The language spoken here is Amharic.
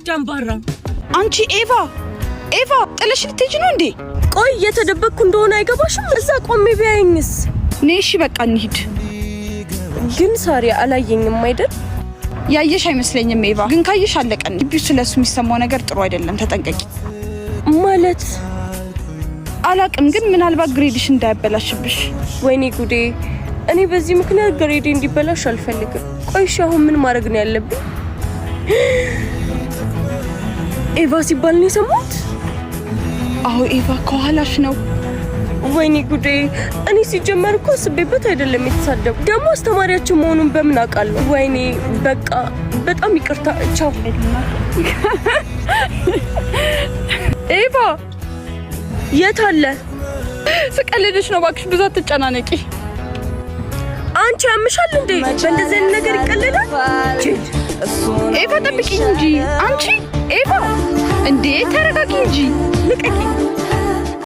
ጃምባራ። አንቺ ኤቫ፣ ኤቫ፣ ጥለሽ ልትሄጂ ነው እንዴ? ቆይ እየተደበቅኩ እንደሆነ አይገባሽም? እዛ ቆሜ ቢያየኝስ? ነይ እሺ፣ በቃ እንሂድ። ግን ሳሪ አላየኝም አይደል? ያየሽ አይመስለኝም ኤቫ፣ ግን ካየሽ አለቀን። ግቢው ስለሱ የሚሰማው ነገር ጥሩ አይደለም፣ ተጠንቀቂ። ማለት? አላቅም፣ ግን ምናልባት grade ሽ እንዳያበላሽብሽ። ወይኔ ጉዴ! እኔ በዚህ ምክንያት grade ኤ እንዲበላሽ አልፈልግም። ቆይ እሺ፣ አሁን ምን ማድረግ ነው ያለብኝ? ኤቫ ሲባል ነው የሰማሁት። አዎ ኤቫ፣ ከኋላሽ ነው። ወይኔ ጉዴ! እኔ ሲጀመር እኮ አስቤበት አይደለም የተሳደቡ። ደግሞ አስተማሪያችን መሆኑን በምን አውቃለሁ? ወይኔ በቃ በጣም ይቅርታ። ቻው። ኤቫ። የት አለ? ስቀልድሽ ነው እባክሽ፣ ብዙ አትጨናነቂ። አንቺ ያምሻል እንዴ? በእንደዚህ አይነት ነገር ይቀለዳል? ጅል። ኤቫ፣ ጠብቂኝ እንጂ አንቺ። ኤቫ፣ እንዴ ተረጋጊ እንጂ።